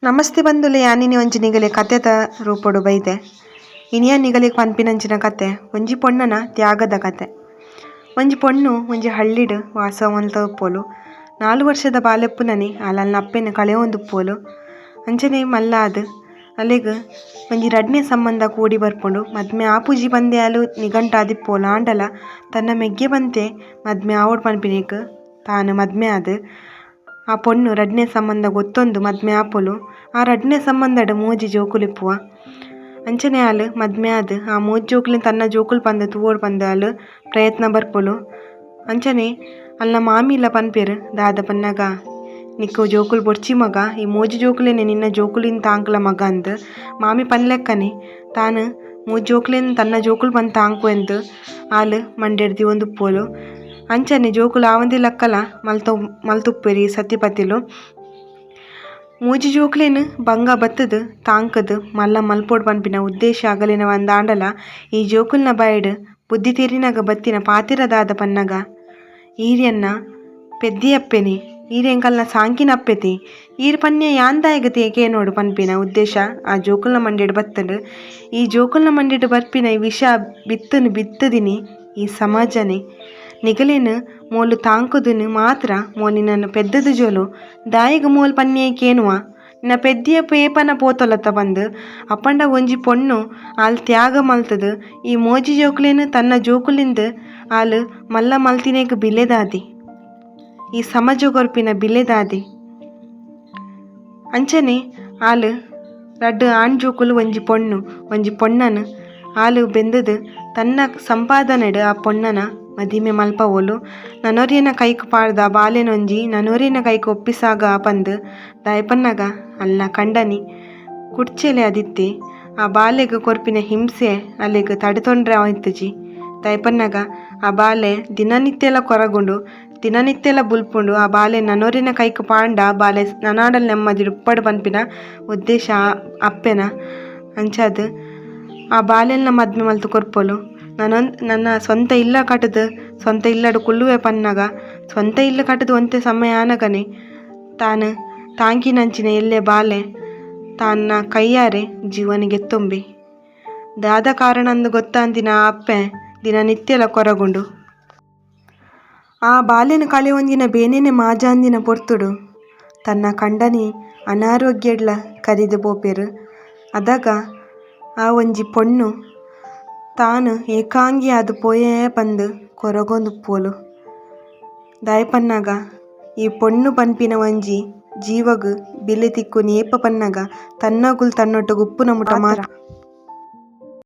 ನಮಸ್ತೆ ಬಂದುಲೆ ಯಾನಿನಿ ಒಂಜಿ ನಿಗಲೆ ಕತೆತ ರೂಪೊಡು ಬೈದೆ. ಇನಿಯ ನಿಗಲೆಗ್ ಪನ್ಪಿನಂಚಿನ ಕತೆ ಒಂಜಿ ಪೊಣ್ಣನ ತ್ಯಾಗದ ಕತೆ. ಒಂಜಿ ಪೊಣ್ಣು ಒಂಜಿ ಹಳ್ಳಿಡ್ ವಾಸ ಮಲ್ತೊಪ್ಪೊಲು. ನಾಲ್ ವರ್ಷದ ಬಾಲೆಪ್ಪುನನೆ ಆಲ್ ಅಲ್ನ ಅಪ್ಪೆನ್ ಕಳೆವೊಂದುಪ್ಪುವೊಲು. ಅಂಚನೆ ಮಲ್ಲಾದ್ ಅಲೆಗ್ ಒಂಜಿ ರಡ್ಡನೆ ಸಂಬಂಧ ಕೂಡಿ ಬರ್ಪುಂಡು. ಮದ್ಮೆ ಆಪುಜಿ ಪಂದೇ ಆಲ್ ನಿಗಂಟಾದಿಪ್ಪುವೊಲು. ಆಂಡಲ ತನ್ನ ಮೆಗ್ಯೆ ಪಂತೆ ಮದ್ಮೆ ಆವೊಡು ಪನ್ಪಿನೆಕ್ ತಾನ್ ಮದ್ಮೆ ಆದ್ ಆ ಪೊಣ್ಣು ರಡ್ಡನೆ ಸಂಬಂಧ ಗೊತ್ತೊಂದು ಮದ್ಮೆ ಆಪೊಲು. ಆ ರಡ್ಡನೆ ಸಂಬಂಧಡ್ ಮೂಜಿ ಜೋಕುಲು ಇಪ್ಪುವ. ಅಂಚನೆ ಆಲ್ ಮದ್ಮೆ ಆದ್ ಆ ಮೂಜಿ ಜೋಕುಲೆನ್ ತನ್ನ ಜೋಕುಲು ಪಂದ್ ತೂವೊಡು ಪಂದ್ ಆಲ್ ಪ್ರಯತ್ನ ಬರ್ಪೊಲು. ಅಂಚನೆ ಅಲ್ನ ಮಾಮಿಲ ಪನ್ಪೆರ್ ದಾದ ಪನ್ನಗ ನಿಕ್ಕ್ ಜೋಕುಲು ಬೊಡ್ಚಿ ಮಗ, ಈ ಮೂಜಿ ಜೋಕುಲೆನೆ ನಿನ್ನ ಜೋಕುಲಿನ್ ತಾಂಕ್ಲ ಮಗ ಅಂದ್. ಮಾಮಿ ಪನ್ಲೆಕ್ಕನೆ ತಾನ್ ಮೂಜಿ ಜೋಕುಲೆನ್ ತನ್ನ ಜೋಕುಲು ಪಂದ್ ತಾಂಕುವೆಂದ್ ಆಲ್ ಮಂಡೆಡ್ ದೀವೊಂದುಪ್ಪುವೊಲು. ಅಂಚನೆ ಜೋಕುಲು ಆವಂದಿಲಕ್ಕಲ ಮಲ್ತೊ ಮಲ್ತುಪ್ಪುವೆರ್ ಈ ಸತಿಪತಿಲು. ಮೂಜಿ ಜೋಕುಲೆನ್ ಬಂಗ ಬತ್ತುದು ತಾಂಕುದು ಮಲ್ಲ ಮಲ್ಪೊಡು ಪನ್ಪಿನ ಉದ್ದೇಶ ಅಗಲೆನ ಒಂದಾಂಡಲ ಈ ಜೋಕುಲ್ನ ಬಾಯಿಡ್ ಬುದ್ಧಿ ತೆರಿನಗ ಬತ್ತಿನ ಪಾತೆರ ದಾದ ಪನ್ನಗ ಈರ್ ಎನ್ನ ಪೆದ್ದಿಯಪ್ಪೆನೆ, ಈರ್ ಎಂಕಲ್ನ ಸಾಂಕಿನ ಅಪ್ಪೆತಿ, ಈರ್ ಪನ್ಯ ಯಾನ್ ದಾಯೆಗ್ ಕೇನೊಡು ಪನ್ಪಿನ ಉದ್ದೇಶ ಆ ಜೋಕುಲ್ನ ಮಂಡೆಡ್ ಬತ್ತುಂಡು. ಈ ಜೋಕುಲ್ನ ಮಂಡೆಡ್ ಬರ್ಪಿನ ಈ ವಿಷ ಬಿತ್ತುನು ಬಿತ್ತುದಿನಿ ಈ ಸಮಾಜನೆ. ನಿಗಲೆನ್ ಮೋಲು ತಾಂಕುದುನು ಮಾತ್ರ ಮೋಲಿನನ್ ಪೆದ್ದದು ಜೋಲು ದಾಯೆಗ್ ಮೋಲು ಪನ್ಯೆ ಕೇನುವ, ನಿನ್ನ ಪೆದ್ದಿಯಪ್ಪ ಏಪನ ಪೋತೊಲತ್ತ ಪಂದ್. ಅಪಂಡ ಒಂಜಿ ಪೊಣ್ಣು ಆಲ್ ತ್ಯಾಗ ಮಲ್ತುದು ಈ ಮೋಜಿ ಜೋಕುಲೆನ್ ತನ್ನ ಜೋಕುಲಿಂದ್ ಆಲ್ ಮಲ್ಲ ಮಲ್ತಿನೆಗ್ ಬಿಲೆ ದಾದಿ, ಈ ಸಮಾಜ ಕೊರ್ಪಿನ ಬಿಲೆ ದಾದಿ. ಅಂಚನೆ ಆಲ್ ರಡ್ಡ್ ಆಣ್ ಜೋಕುಲು ಒಂಜಿ ಪೊಣ್ಣು, ಒಂಜಿ ಪೊಣ್ಣನ್ ಆಲ್ ಬೆಂದುದು ತನ್ನ ಸಂಪಾದನೆಡ್ ಆ ಪೊಣ್ಣನ ಮದಿಮೆ ಮಲ್ಪವೊಲು. ನನೊರಿಯನ ಕೈಕ್ ಪಾಡ್ದ ಬಾಲೆನೊಂಜಿ ನನೊರಿಯನ ಕೈಕ್ ಒಪ್ಪಿಸಾಗ ಪಂದ್ ದಾಯೆ ಪನ್ನಗ ಅಲ್ನ ಕಂಡನಿ ಕುಡ್ಚೆಲೆ ಆದಿತ್ತೆ. ಆ ಬಾಲೆಗ್ ಕೊರ್ಪಿನ ಹಿಂಸೆ ಅಲೆಗ್ ತಡೆತೊಂಡ್ರೆ ಆಯ್ತುಜಿ. ದಾಯೆ ಪನ್ನಗ ಆ ಬಾಲೆ ದಿನನಿತ್ಯಲ ಕೊರಗುಂಡು, ದಿನನಿತ್ಯಲ ಬುಲ್ಪುಂಡು. ಆ ಬಾಲೆ ನನೊರಿನ ಕೈಕ್ ಪಾಂಡ ಬಾಲೆ ನನಾಡಲ್ ನೆಮ್ಮದಿ ಉಪ್ಪಡ್ ಪನ್ಪಿನ ಉದ್ದೇಶ ಅಪ್ಪೆನ. ಅಂಚಾದ್ ಆ ಬಾಲೆಲ್ನ ಮದ್ಮೆ ಮಲ್ತ್ ಕೊರ್ಪೊಲು. ನನ್ನ ಸ್ವಂತ ಇಲ್ಲ ಕಟ್ಟುದು ಸ್ವಂತ ಇಲ್ಲಡ್ ಕುಲ್ಲುವೆ ಪನ್ನಗ ಸ್ವಂತ ಇಲ್ಲ ಕಟ್ಟುದು ಒಂತೆ ಸಮಯ ಆನಗನೆ ತಾನು ತಾಂಕಿನಂಚಿನ ಎಲ್ಲೆ ಬಾಲೆ ತನ್ನ ಕೈಯಾರೆ ಜೀವನಿಗೆ ತುಂಬಿ ದಾದ ಕಾರಣ ಅಂದ್ ಗೊತ್ತಾಂದಿನ ಆ ಅಪ್ಪೆ ದಿನನಿತ್ಯಲ ಕೊರಗುಂಡು. ಆ ಬಾಲೆನ ಕಳೆವೊಂದಿನ ಬೇನೆನೆ ಮಾಜಾಂದಿನ ಪೊರ್ತುಡು ತನ್ನ ಕಂಡನಿ ಅನಾರೋಗ್ಯಡ್ಲ ಕರಿದ್ ಪೋಪೆರ್. ಅದಗ ಆ ಒಂಜಿ ಪೊಣ್ಣು ತಾನು ಏಕಾಂಗಿಯಾದ್ ಪೋಯೇ ಪಂದ್ ಕೊರಗೊಂದುಪ್ಪುವೊಲು. ದಾಯೆ ಪನ್ನಗ ಈ ಪೊಣ್ಣು ಪನ್ಪಿನ ಒಂಜಿ ಜೀವಗ್ ಬಿಲೆ ತಿಕ್ಕುನಿ ಏಪ ಪನ್ನಗ ತನ್ನಗುಲ್ ತನ್ನೊಟ್ಟುಗು ಉಪ್ಪುನ ಮುಟ ಮಾತ್ರ.